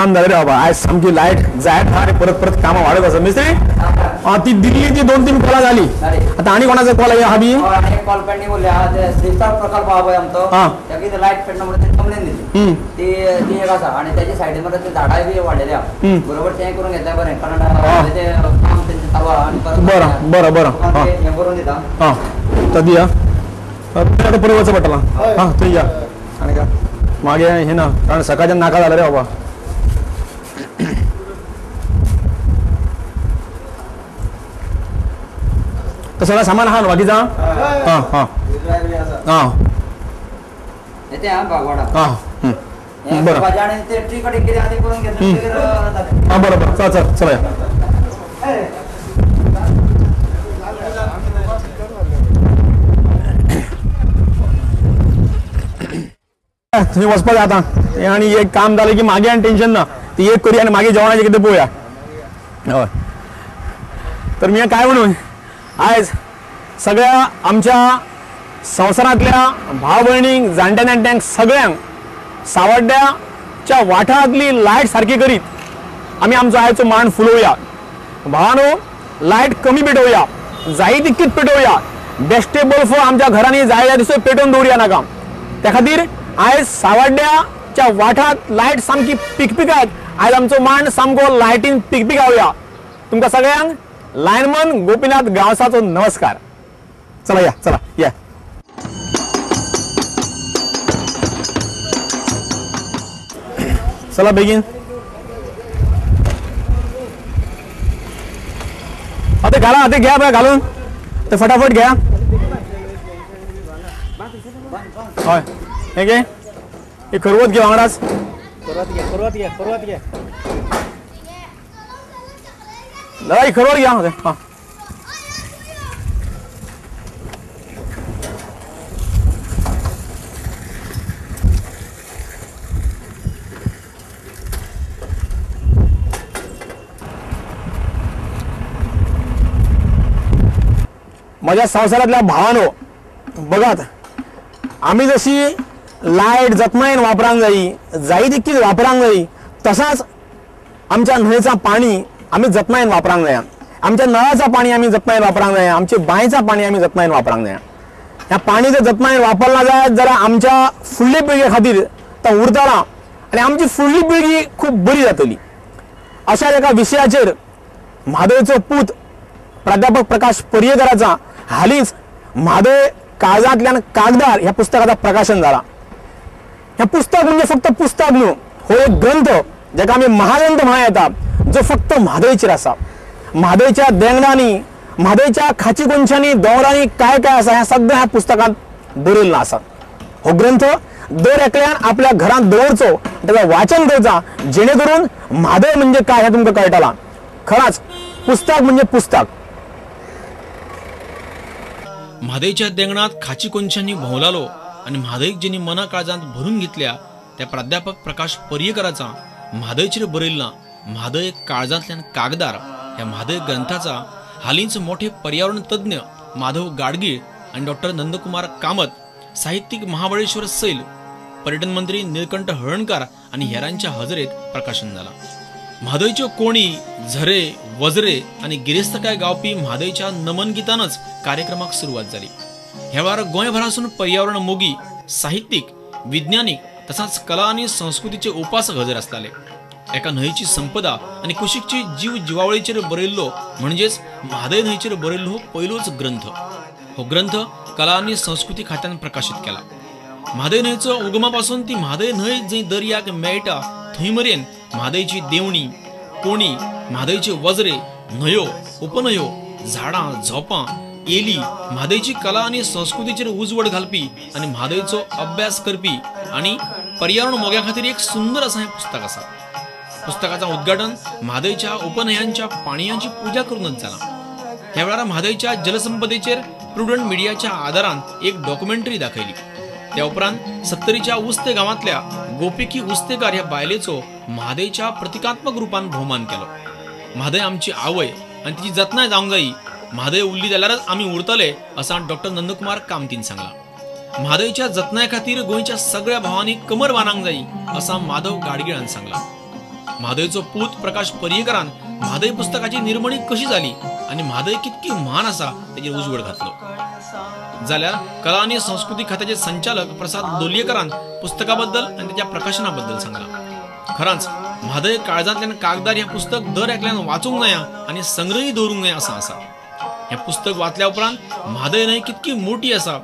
काम झालं रे बाबा. आज सामकी लायट जायत हा आणि परत परत कामां वाडत आसा. मिस्त्री ती दिल्ली ती 2-3 कॉलां झाली. आता आणि कोणाचा कॉल आहे हा बी? कॉल पेंडिंग उरले हा ते श्रीस्थळ प्रकल्प हा पळय आमचो, ताका लायट पेटना म्हणून ते कंप्लेन दिली ती ती एक आसा. आणि त्याच्या सायडीन मरे ते झाडां बी वाडलेली आहा बरोबर, तें करून घेतल्यार बरें, कारण ते काम तेंचें चालू आहा. आनी परत बरं बरं बरं हें करून दिता. हां तर दिया आतां परत वचचें पडटलें. हां थंय या आनी काय मागीर हें ना, कारण सकाळच्यान नाका जालें रे बाबा. तर सगळं सामान आहा न्हू बाकीचा? हां हां हां हां बरं हां बरं बरं चल चल चला. थंय वचपाक जाय आतां तें आनी एक काम जालें की मागीर आनी टेंशन ना, ती एक करूया आनी मागीर जेवणाचें कितें पळोवया. हय तर मी काय म्हणून आयज सगळ्या आमच्या संवसारांतल्या भाव भयणींक जाणट्या जाणट्यांक सगळ्यांक सावड्ड्याच्या वाठारांतली लायट सारकी करीत आमी आमचो आयचो मान फुलोवया. भावानो लायट कमी पेटोवया, जाय तितकीच पेटोवया. बेश्टे बल्ब आमच्या घरांनी जाय त्या दिसो पेटोवन दवरुया नाका. त्या खातीर आयज सावड्ड्याच्या वाठारांत लायट सामकी पिकपिकात. आयज आमचो मान सामको लायटीन पिकपिकावया. तुमकां सगळ्यांक लायनमन गोपीनाथ गांवसाचो नमस्कार. चला या, चला या. चला बेगीन. आता घाला, आता घ्या बघा घालून ते फटाफट घ्या. हय हे घे, हे खरवत घे वांगडाच. खरवत घे, खरवत घे, दादा ही खरवत घ्या. हां माझ्या संवसारातल्या भावानो बघात, आमी जशी लायट जतनायेन वापरांक जायी, जायी तितकीच वापरांक जायी, तसाच आमच्या न्हंयेचा पाणी आमी जतनायेन वापरांक जाय, आमच्या नळाचा पाणी आमी जतनायेन वापरांक जाय, आमच्या बांयचा पाणी आमी जतनायेन वापरांक जाय. ह्या पाणी जर जतनायेन वापरला जायत जाल्यार आमच्या फुडले पिळगे खातीर तो उरतला आनी आमची फुडली पिळगी खूब बरी जातली. अशा एका विशयाचेर म्हादयचो पूत प्राध्यापक प्रकाश पर्येकराचा हालींच म्हादय काळजांतल्यान कागदार ह्या पुस्तकाचा प्रकाशन जाला. हें पुस्तक म्हणजे फक्त पुस्तक न्हू, हो एक ग्रंथ जाका आमी महाग्रंथ म्हणा येता, जो फक्त म्हादयचेर आसा. म्हादयच्या देंगणांनी, म्हादयच्या खाची कोनशांनी, दोंगरांनी काय काय आसा हें सगळें ह्या पुस्तकांत बरयल्लें आसा. हो ग्रंथ दर एकल्यान आपल्या घरांत दवरचो, ताका वाचन करचा, जेणे करून म्हादय म्हणजे काय हें तुमकां कळटलां. खराच पुस्तक म्हणजे पुस्तक. म्हादयच्या देंगणात खाची कोनशांनी भोंवलालो आनी म्हादयक जेणी मना काळजांत भरून घेतल्या त्या प्राध्यापक प्रकाश पर्येकराचा म्हादयचेर बरयल्ला म्हादय काळजांतल्यान कागदार ह्या म्हादय ग्रंथाचा हालींच मोठे पर्यावरण तज्ञ माधव गाडगीळ आनी डॉक्टर नंदकुमार कामत, साहित्यिक महाबळेश्वर सैल, पर्यटन मंत्री निळकंठ हळर्णकार आनी हेरांच्या हजेरेत प्रकाशन जाला. म्हादयच्यो कोणी, झरे, वजरे आनी गिरेस्तकाय गावपी म्हादयच्या नमन गितानच कार्यक्रमाक सुरवात जाली. ह्या वेळार गोंयभरासून पर्यावरण मोगी, साहित्यिक, विज्ञानिक तसाच कला आनी संस्कृतीचे उपासक हजर आसताले. एका न्हंयची संपदा आनी कुशीकची जीव जिवावळीचेर बरयल्लो म्हणजेच म्हादय न्हंयचेर बरयल्लो हो पयलोच ग्रंथ. हो ग्रंथ कला आनी संस्कृती खात्यान प्रकाशीत केला. म्हादय न्हंयचो उगमा पासून ती म्हादय न्हंय जंय दर्याक मेळटा थंय मेरेन म्हादयची देवणी, कोणी, म्हादयचे वजरे, न्हंयो, उपन्हंयो, झाडां, झोपां, एली म्हादयची कला आनी संस्कृतीचेर उजवड घालपी आनी म्हादयचो अभ्यास करपी आनी पर्यावरण मोग्या खातीर एक सुंदर असा हें पुस्तक आसा. पुस्तकाचं उद्घाटन म्हादयच्या उपन्हंयांच्या पाणयांची पूजा करूनच जाला. ह्या वेळार म्हादयच्या जलसंपदेचेर प्रुडंट मिडियाच्या आदारान एक डॉक्युमेंटरी दाखयली. त्या उपरांत सत्तरीच्या उस्ते गांवांतल्या गोपिकी उस्तेकार ह्या बायलेचो म्हादयच्या प्रतिकात्मक रूपान भोवमान केलो. म्हादय आमची आवय आनी तिची जतनाय जावंक जायी, म्हादय उरली जाल्यारच आमी उरतले असां डॉक्टर नंदकुमार कामतीन सांगलां. म्हादयच्या जतनाय खातीर गोंयच्या सगळ्या भावांनी कमर बांदूंक जायी असां माधव गाडगीळान सांगलां. म्हादयचो पूत प्रकाश पर्येकरान म्हादय पुस्तकाची निर्मणी कशी जाली आनी म्हादय कितकी म्हान आसा तेजेर उजवाड घातलो. जाल्यार कला आनी संस्कृती खात्याचे संचालक प्रसाद लोलयेकरान पुस्तका बद्दल आनी तेच्या प्रकाशना बद्दल सांगला. खरांच म्हादय काळजांतल्यान कागदार हें पुस्तक दर एकल्यान वाचूंक जाय आनी संग्रही दवरूंक जाय असो आसा. हें पुस्तक वाचल्या उपरांत म्हादय न्हंय कितकी मोटी आसा,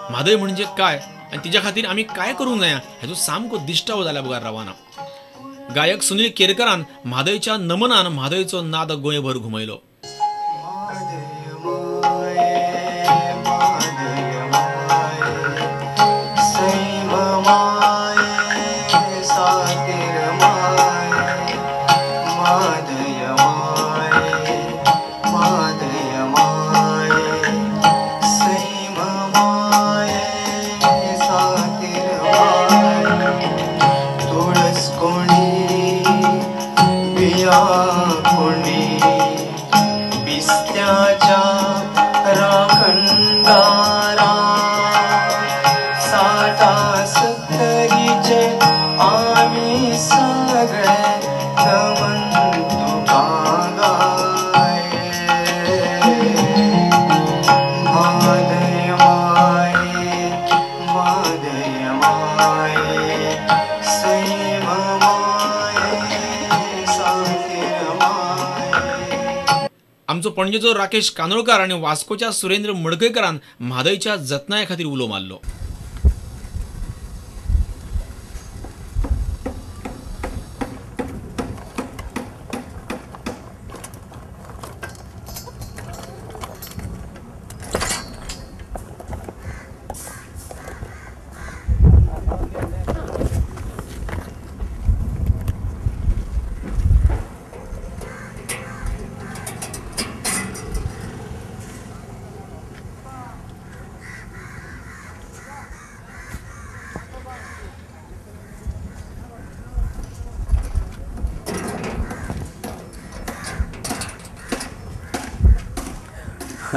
म्हादय म्हणजे काय आनी तिच्या खातीर आमी काय करूंक जाय हेचो सामको दिश्टावो जाल्या बगर रावना. गायक सुनील केरकरान म्हादयच्या नमनान म्हादयचो नाद गोंयभर घुमयलो. आमचो पणजेचो राकेश कानोळकार आनी वास्कोच्या सुरेंद्र मडकयकरान म्हादयच्या जतनाये खातीर उलो मारलो.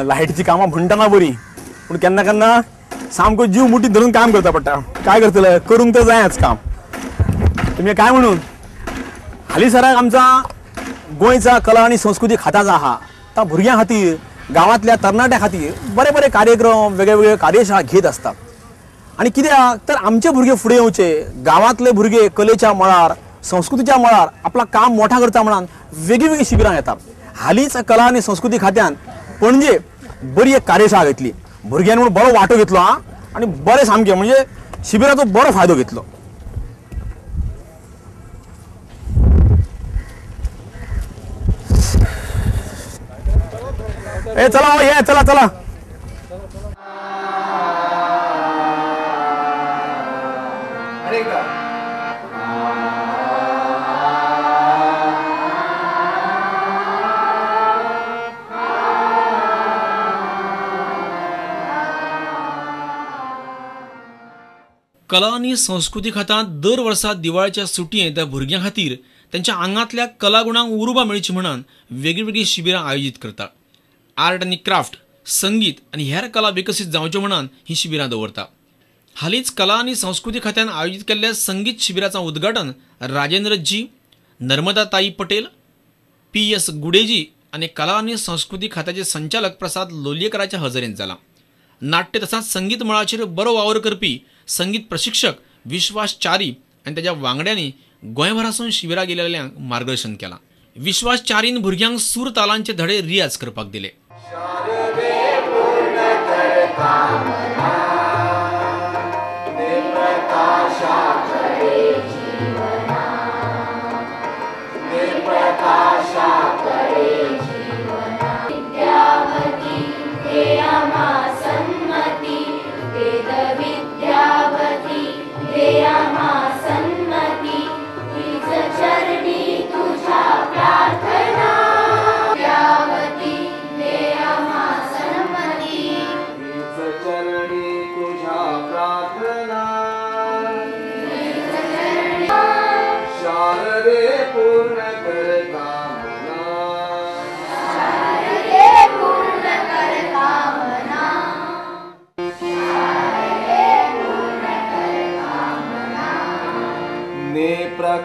लायटीची कामां म्हणटना बरी, पूण केन्ना केन्ना सामको जीव मुठीत धरून काम करता पडटा. काय करतले, करूंक तर जायच काम. तुमी काय म्हणून हालीं सराक आमचा गोंयचा कला आनी संस्कृती खात्याचा आहा ता भुरग्यां खातीर, गांवांतल्या तरणाट्यां खातीर बरे बरे कार्यक्रम, वेगळे वेगळे कार्यशाळा घेत आसता. आनी कित्याक तर आमचे भुरगे फुडें येवचे, गांवांतले भुरगे कलेच्या मळार, संस्कृतीच्या मळार आपला काम मोठा करता म्हणून वेगळी वेगळी शिबिरां येतात. हालींच कला आनी संस्कृती खात्यान पणजे बरी एक कार्यशाळा घेतली, भुरग्यांनी म्हणून बरो वांटो घेतलो हा आनी बरें सामकें म्हणजे शिबिराचो बरो फायदो घेतलो. ए चला ये चला चला. कला आनी संस्कृती खात्यांत दर वर्सा दिवाळेच्या सुटयेंत भुरग्यां खातीर त्यांच्या आंगांतल्या कलागुणांक उर्बा मेळची म्हणून वेगळीवेगळी शिबिरां आयोजीत करता. आर्ट आनी क्राफ्ट, संगीत आनी हेर कला विकसीत जावच्यो म्हणून ही शिबिरां दवरता. हालींच कला आनी संस्कृती खात्यान आयोजीत केल्ल्या संगीत शिबिराचें उद्घाटन राजेंद्र जी, नर्मदा ताई पटेल, पी एस गुडेजी आनी कला आनी संस्कृती खात्याचे संचालक प्रसाद लोलयेकराच्या हजेरेंत जालां. नाट्य तसांच संगीत मळाचेर बरो वावर करपी संगीत प्रशिक्षक विश्वास च्यारी आनी ताच्या वांगड्यांनी गोंयभरासून शिबिरां गेल्ल्यांक मार्गदर्शन केलां. विश्वास च्यारीन भुरग्यांक सूर तालांचे धडे रियाज करपाक दिले. चरणी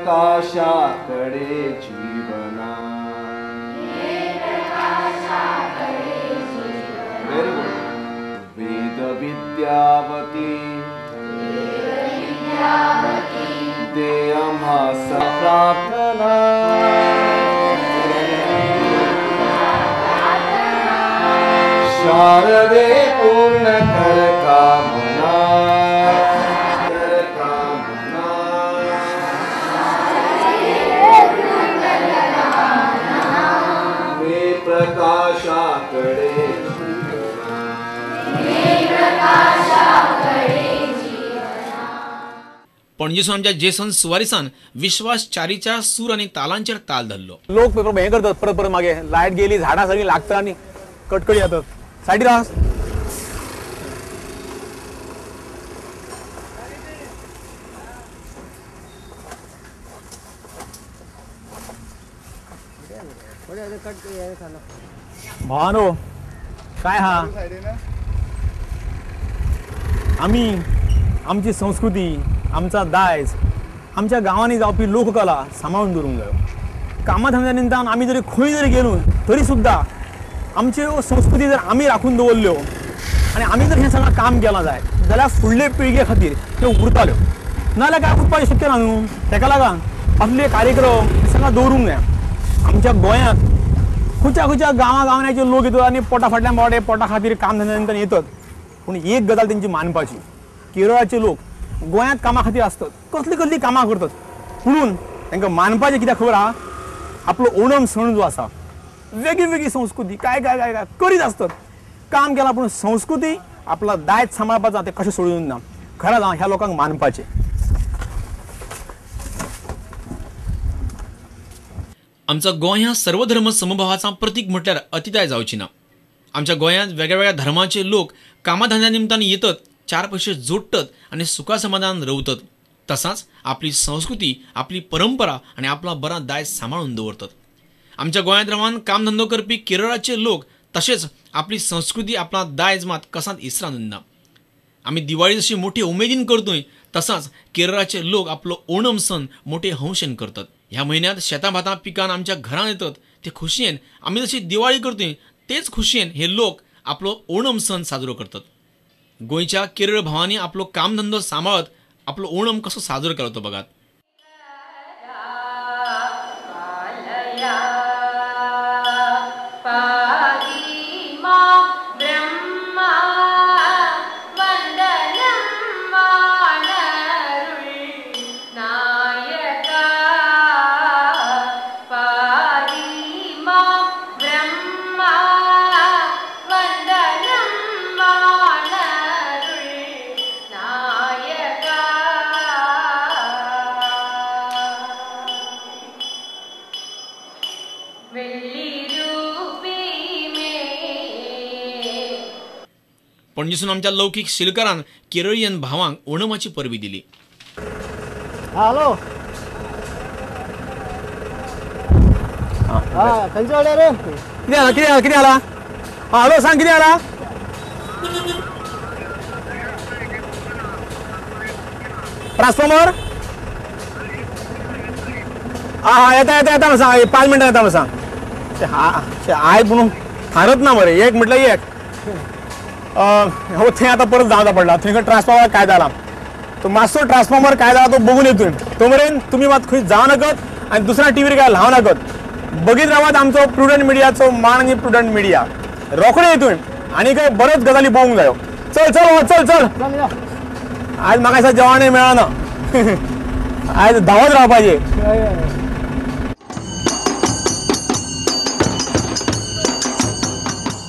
प्रकाशाकडे जीवना. Very good. वेद विद्यावती दे आम्हास प्रार्थना. शारदे पूर्ण कर कामना, कर कामना. मे प्रकाशाकडे जीवना. पणजेसून आमच्या जेसन सुवारीसान विश्वास चारीच्या सूर आनी तालांचेर ताल धरलो. लोक पेपर हे करतात परत परत मागे लायट गेली झाडां सगळीं लागतात आनी कटकटी जातात. सायडी राव. भावानो काय हा आम्ही आमची संस्कृती आमचा दायज आमच्या गांवांनी जावपी लोककला सांबाळून दवरूंक जायो. कामा धंद्या निमतान आमी जरी खंय जरी गेलो तरी सुद्दां आमच्यो संस्कृती जर आमी राखून दवरल्यो आनी आमी जर हें सगळें काम केलां जायत जाल्यार फुडले पिळगे खातीर त्यो उरताल्यो, नाजाल्यार काय उरपाचें शक्य ना न्हू. तेका लागून असले कार्यक्रम हे सगळें दवरूंक जाय. आमच्या गोंयांत खंयच्या खंयच्या गांवां गांवांचे लोक येतात आनी पोटा फाटल्यान बावडे पोटा खातीर काम धंद्या निमतान येतात. पूण एक गजाल तेंची मानपाची, केरळाचे लोक गोंयांत कामा खातीर आसतात, कसली कसली कामां करतात, पुणून तांकां मानपाचें कित्याक खबर आहा, आपलो ओणम सण जो आसा वेगळी वेगळी संस्कृती काय काय काय काय करीत आसतात, काम केलां पूण संस्कृती आपला दायज सांबाळपाचो तें कशें सोडून ना. खरेंच हांव ह्या लोकांक मानपाचें. आमचा गोंय ह्या सर्वधर्म समभावाचा प्रतीक म्हटल्यार अतिताय जावची ना. आमच्या गोंयांत वेगळ्या वेगळ्या धर्माचे लोक कामाधंद्या निमतान येतात, चार पयशे जोडटत आनी सुखा समाधान रवतत, तसाच आपली संस्कृती आपली परंपरा आनी आपला बरा दायज सांबाळून दवरतात. आमच्या गोंयांत रावन कामधंदो करपी केरळाचे लोक तशेंच आपली संस्कृती आपला दायज मात कसांत इसरान ना. आमी दिवाळी जशी मोठी उमेदीन करतोय तसाच केरळाचे लोक आपलो ओणम सण मोठे हौशेन करतात. ह्या म्हयन्यांत शेतां भातां पिकान आमच्या घरान येतात ते खोशयेन आमी जशी दिवाळी करतोय तेच खोशयेन हे लोक आपलो ओणम सण साजरो करतात. गोंयच्या केरळ भावांनी आपलो कामधंदो सांबाळत आपलो ओणम कसो साजरो केलो तो बघात. पणजेसून आमच्या लौकीक शिलकारान केरळीयन भावांक ओणमाची परबी दिली. हॅलो खंयचे वाड्यार रे? कितें आला कितें आला कितें आला? हॅलो सांग कितें आला? ट्रान्सफॉर्मर? हा हा येता येता येता म्हणून सांग, 5 मिनटां येता म्हणून सांग. हा आयज म्हणून थारत ना मरे, एक म्हटल्यार एक. हो थंय आतां परत जावचा पडला, थंय ट्रान्सफॉर्मर काय जाला तो मातसो ट्रान्सफॉर्मर काय जाला तो बघून येतोय. तो मेरेन तुमी मात खंय जावं नाकत आनी दुसऱ्या टीव्हीर काय लावं नाकत. बघीत रावात आमचो प्रुडंट मिडियाचो मान आनी प्रुडंट मिडिया. रोखडे येतोय आनी काय बऱ्योच गजाली पळोवंक जायो. चल चल चल चल, आज म्हाका दिसता जेवणय मेळना, आयज धांवत रावपाचें.